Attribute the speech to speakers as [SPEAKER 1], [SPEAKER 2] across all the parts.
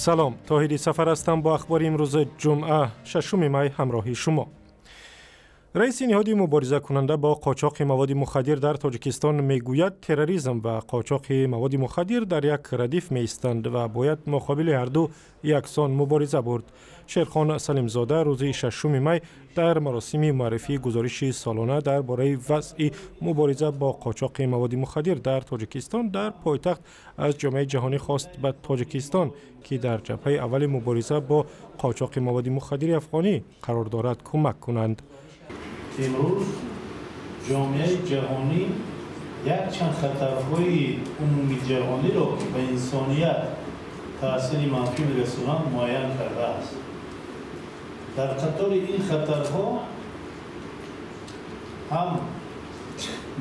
[SPEAKER 1] Салом, Тоҳири Сафар ҳастам бо ахбори имрӯзи ҷумъа, 6 май ҳамроҳи шумо. Раиси ниҳоди муборизакунанда бо қочоқи маводи мухаддир дар Тоҷикистон мегӯяд, терроризм ва қочоқи маводи мухаддир дар як радиф меистанд ва бояд муқобили ҳарду яксон мубориза бурд. Шерхон Салимзода рӯзи 6 май дар маросими муаррифии гузориши солона дар бораи вазъи мубориза бо қочоқи маводи мухаддир дар Тоҷикистон дар пойтахт аз ҷомеаи ҷаҳонӣ хост ба Тоҷикистон, ки дар ҷабҳаи аввали мубориза бо қочоқи маводи мухаддири афғонӣ қарор дорад, кӯмак кунанд.
[SPEAKER 2] Имрӯз ҷомеаи ҷаҳонӣ якчанд хатарҳои умумиҷаҳониро, ки ба инсоният таъсири манфӣ мерасонанд, муайян кардааст. Дар қатори ин хатарҳо ҳам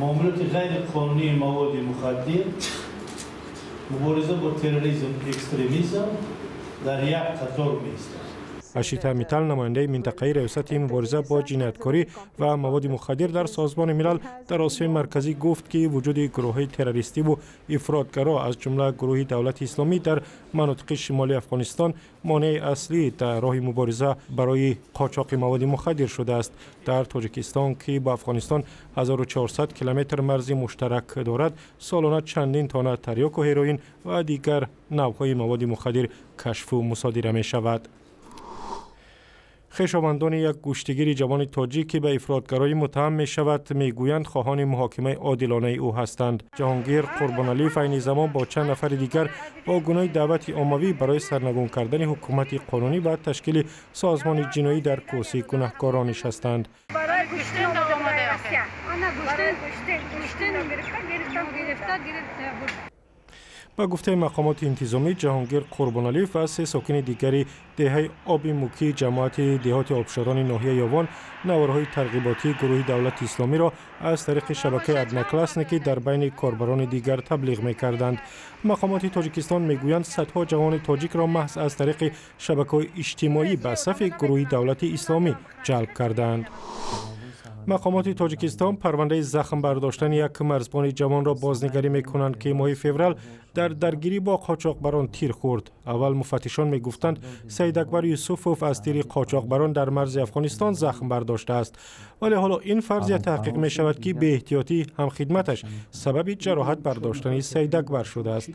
[SPEAKER 2] муомилоти ғайриқонунии маводи мухаддир, мубориза бо терроризм, экстремизм дар як қатор меистад.
[SPEAKER 1] Ашита Митал, намояндаи минтақаи раёсати мубориза бо ҷинояткорӣ ва маводи мухаддир дар Созмони Милал дар Осиёи Марказӣ, гуфт, ки вуҷуди гурӯҳҳои террористиву ифротгаро, аз ҷумла гурӯҳи Давлати Исломӣ дар манотиқи шимолии Афғонистон, монеаи аслӣ дар роҳи мубориза барои қочоқи маводи мухаддир шудааст. Дар Тоҷикистон, ки бо Афғонистон 1400 километр марзи муштарак дорад, солона чандин тонна тарёку ҳероин ва дигар навъҳои маводи мухаддир кашфу мусодира мешавад. Хешовандони як гӯштигири ҷавони тоҷик, ки ба ифротгароӣ муттаҳам мешавад, мегӯянд, хоҳони муҳокимаи одилонаи ӯ ҳастанд. Ҷаҳонгир Қурбоналиев айни замон бо чанд нафари дигар бо гуноҳи даъвати оммавӣ барои сарнагун кардани ҳукумати қонунӣ ва ташкили созмони ҷиноӣ дар курсии гунаҳкорон нишастанд. Ба гуфтаи мақомоти интизомӣ, Ҷаҳонгир Қурбоналиев ва се сокини дигари деҳаи Оби Мукии ҷамоати деҳоти Обшорони ноҳияи Ёвон наворҳои тарғиботии гурӯҳи Давлати Исломиро аз тариқи шабакаи Одноклассники дар байни корбарони дигар таблиғ мекарданд. Мақомоти Тоҷикистон мегӯянд, садҳо ҷавони тоҷикро маҳз аз тариқи шабакаҳои иҷтимоӣ ба сафи гурӯҳи Давлати Исломӣ ҷалб кардаанд. Мақомоти Тоҷикистон парвандаи захм бардоштани як марзбони ҷавонро бознигарӣ мекунанд, ки моҳи феврал дар даргирӣ бо қочоқбарон тир хӯрд. Аввал муфаттишон мегуфтанд, Саидакбар Юсуфов аз тири қочоқбарон дар марзи Афғонистон захм бардоштааст, вале ҳоло ин фарзия таҳқиқ мешавад, ки беэҳтиётии ҳамхидматаш сабаби ҷароҳат бардоштани Саидакбар шудааст.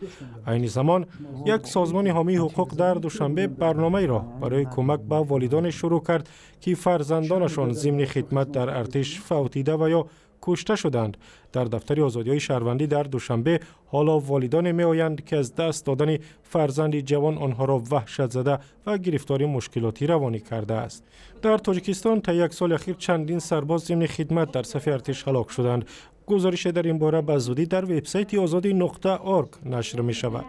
[SPEAKER 1] Айни замон як созмони ҳомии ҳуқуқ дар Душанбе барномаеро барои кӯмак ба волидоне шурӯъ кард, ки фарзандонашон зимни хидмат дар артиш фавтида ва ё кушта шуданд. Дар дафтари озодиҳои шаҳрвандӣ дар Душанбе ҳоло волидоне меоянд, ки аз даст додани фарзанди ҷавон онҳоро ваҳшатзада ва гирифтори мушкилоти равонӣ кардааст. Дар Тоҷикистон та як соли ахир чандин сарбоз зимни хидмат дар сафи артиш ҳалок шуданд. Гузорише дар ин бора ба зудӣ дар вебсайти озодӣ.орг нашр мешавад.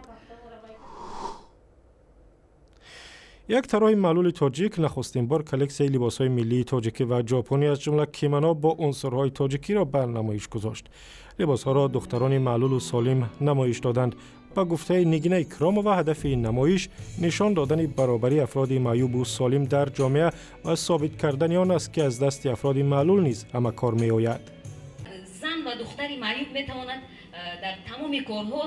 [SPEAKER 1] Як тарроҳи маълули тоҷик нахустин бор коллексияи либосҳои миллии тоҷикӣ ва ҷопонӣ, аз ҷумла кимоно бо унсурҳои тоҷикиро ба намоиш гузошт. Либосҳоро духтарони маълулу солим намоиш доданд. Ба гуфтаи Нигина Икромова, ҳадафи ин намоиш нишон додани баробарии афроди маъюбу солим дар ҷомеа ва собит кардани он аст, ки аз дасти афроди маълул низ ҳама кор меояд.
[SPEAKER 3] Зан ва духтари маъюб метавонад дар тамоми корҳо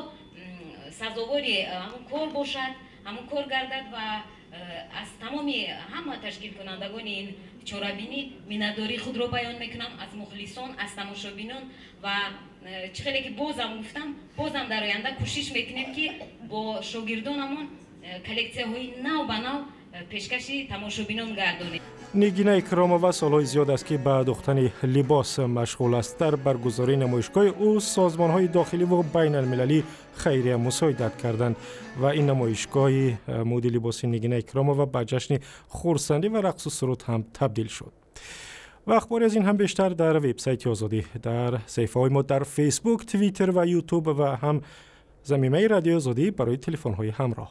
[SPEAKER 3] сазовори ҳамон кор бошад, ҳамон кор гардад ва аз тамоми ҳама ташкилкунандагони ин чорабинӣ миннатдории худро баён мекунам, аз мухлисон, аз тамошобинон ва чӣ хеле ки бозам гуфтам, бозам дар оянда кӯшиш мекунем, ки бо шогирдонамон коллексияҳои нав ба нав пешкаши тамошобинон гардонем.
[SPEAKER 1] Нигина Икромова солҳои зиёд аст, ки ба духтани либос машғул аст. Дар баргузории намоишгоҳи ӯ созмонҳои дохилӣ ва байналмилалӣ хайрия мусоидат карданд ва ин намоишгоҳи муди либоси Нигина Икромова ба ҷашни хурсандӣ ва рақсу суруд ҳам табдил шуд. Ва ахбори аз ин ҳам бештар дар вебсайти Озодӣ, дар саҳифаҳои мо дар Фейсбук, Твиттер ва Ютуб ва ҳам замимаи Радиои Озодӣ барои телефонҳои ҳамроҳ.